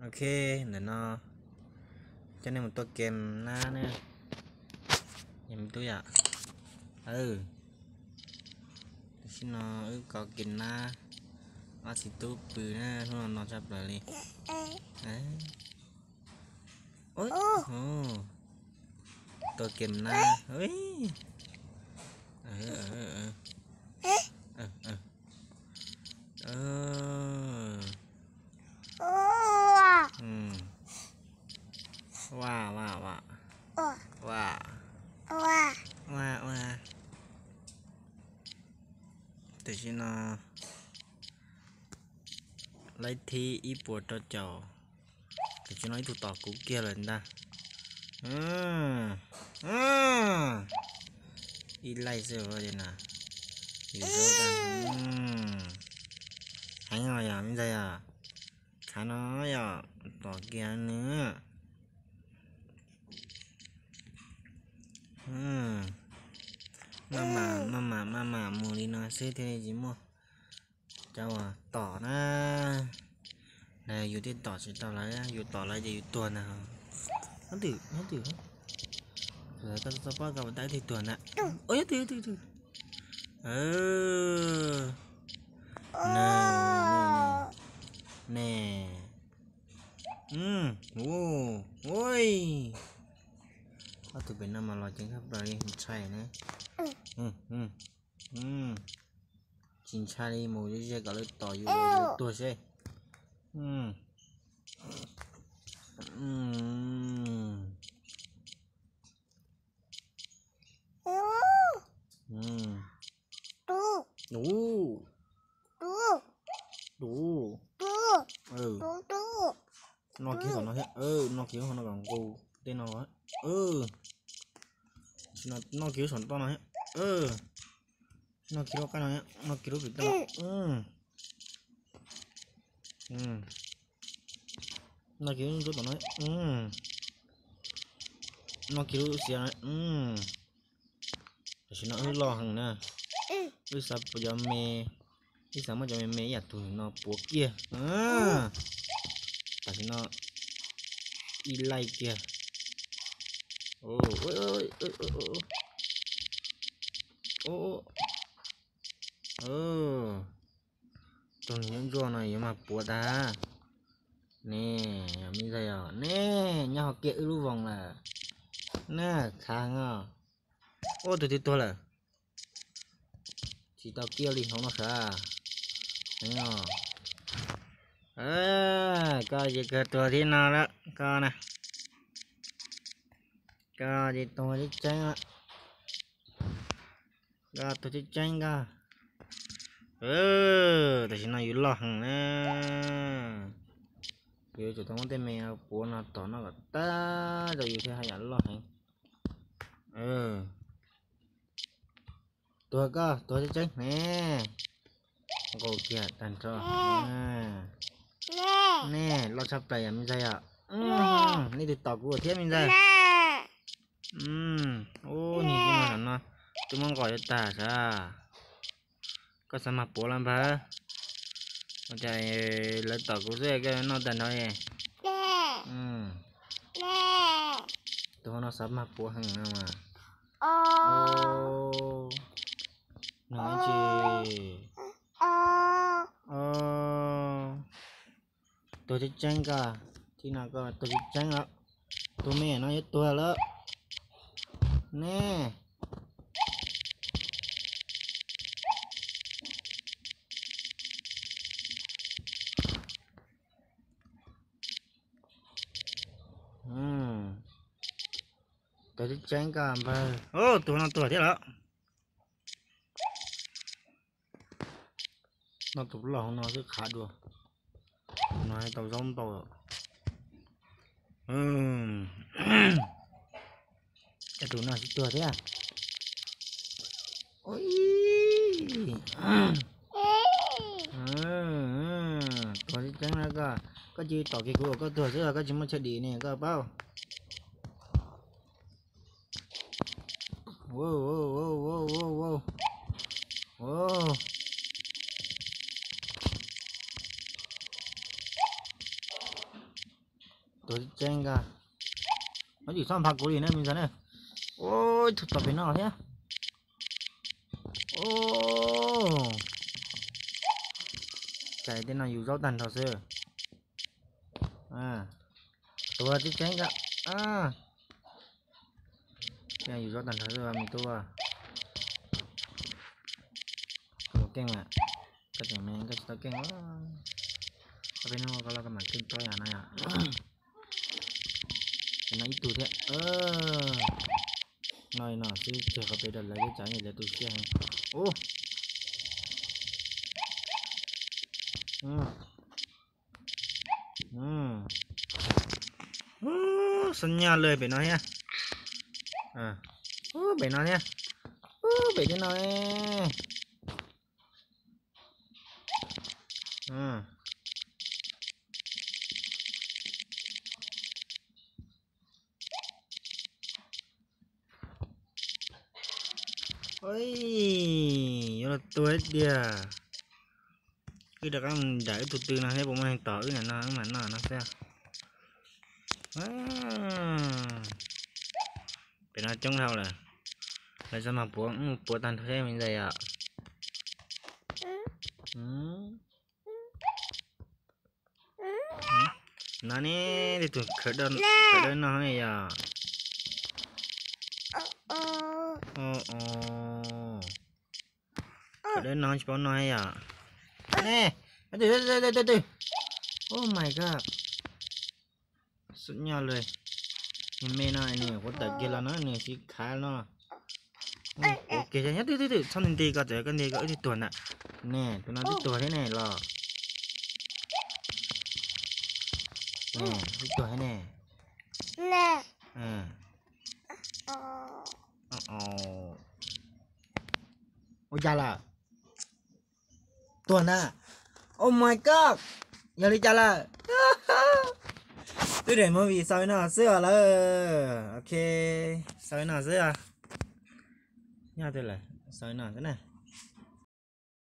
Ok, ntawm no coj nej mus tua kem nab ne, yog me tub yom. Tam sim no wb kov kem nab, ob txiv tub pw na, hnub no no tshaj plaws li. Tua kem nab. Ua, ua, ua. Ua, ua. Tam sim no laib thib ib puas rau caum. Tam sim no ib tug tom kuv kiag lawm ntag. Ib laij xwb na. Yus zaub tag. Heev os yom me ntxhais yom. Tshav no yom, tom kiag nws. Maj mam maj mam maj mam mus li no xwb thiaj li tsis muaj cov uas tom na. Yus thiaj tom tsis tau lawv, yus tom lawv ces yus tuag ntag. Nyob twm, nyob twm, txhob pab koj mus tab twg tuag ntag. Nyob twm, nyob twm. Ne, ua, ua, ob tug pem no mas los ceev tshaj plaws li, ntshai ne. Tsis ntshai li, mus ze ze kom lawv tom yus, yus tuag seb. Tus, tus, no kiag tom no thiab, no kiag no kom nqus tej no. Noj kiag lub saum toj no thiab. Noj kiag lub qab no thiab, noj kiag lub pim toj no. Noj kiag lub nruab tom no. Noj kiag lub xiav no. Tam sim no wb loj heev na. Wb xav cov me, wb xav muab cov me me ib yam tus no puav kiag. Tam sim no ib laij kiag. Tus niag ntsuab ntsuab no yuav mag puav tag. Ne, yog me ntxhais yog ne, nyob hauv kiag wb lub voos lawm. Na, khav heev os. Ua tus twg tuag lawm? Tsis tau kiag li hauv no sav. Koj ces kawg tuag thiab no lawm koj na. Koj ces tuag tseeb tseeb lawm. Koj tuag tseeb tseeb koj. Tam sim no yus loj heev na. Yus yuav tsum tau muab tej me puav no tom noj kom tag rau yus thiaj haj yam loj heev. Tuag koj, tuag tseeb tseeb ne. Nqus kiag tag nrho. Nej loj tshaj plaws yom me ntxhais yom. Nej tus tom kuv thiab me ntxhais. Ub, nws no, twb muab nqos yuav tag sav. Koj xav mag puav los npawg? Ua cas lawv tom kuv xwb koj noj tag nrho li. Tus no xav mag puav heev no mas. Nws tsis tuag tseeb tseeb koj, thib no koj tuag tseeb tseeb lawm. Tus me no yuav tuag lawm. Nej. Tuag tseeb tseeb koj npawg. Tus no tuag thiab lawm. Noj tus loj no xwb khav dua. Tus no tau zaub ntau. Tus no tsis tuag thiab. Tuag tseeb tseeb na koj. Koj cia li tom kiag kuv kom koj tuag xwb, koj tsis muaj chaw dim ne koj paub. Tuag tseeb tseeb koj. Nov yus txhob npha kuv li ne me ntxhais ne. Ua, ib tug tom pem no thiab. Ua, cas tej no yus zaub tag nrho xwb. Tuag tseeb tseeb koj. Tej no yus zaub tag nrho xwb me tub. Koj mus keej mas, koj tseem me koj tsis tau keej. Koj peb hnub koj los koj mam keej tau yam no yom. Ces no ib tug thiab. No no xwb, tseg qhov pem rau lawv, lawv tsam lawv tu siab heev. Ub, xob nyaj lawm pem no thiab. Ub, pem no thiab. Ub, pem thiab no. Yuav los tuag tiag. Wb rov qab nram wb tus tw no thiab puas muaj neeg tos wb ntawm no wb mam noj no xwb. Pem no coob dhau lawm. Lawv txog mas puav, puav tag nrho thiab me ntxhais yom. No ne, tej tus khaws dawb no yom. Khaws dawb no tsis paub noj yom. Ne, twg twg twg, oh my god. Xub nyoj lawm. Nws me no nws quav tawm kiag los no nws sib khav no. Quav kiag nyob twg twg twg, txhob nti nti ko, txawm koj nti ko wb twb tuag ntag. Ne, tus no twb tuag thiab ne los. Ne, twb tuag thiab ne. Ua cas lawm? Tuag ntag. Oh my god, yog li cas lawm? Twb daim movie xaus li no xwb os lawm. Ok, xaus li no xwb os. Nyob twg lawm, xaus li no xwb na.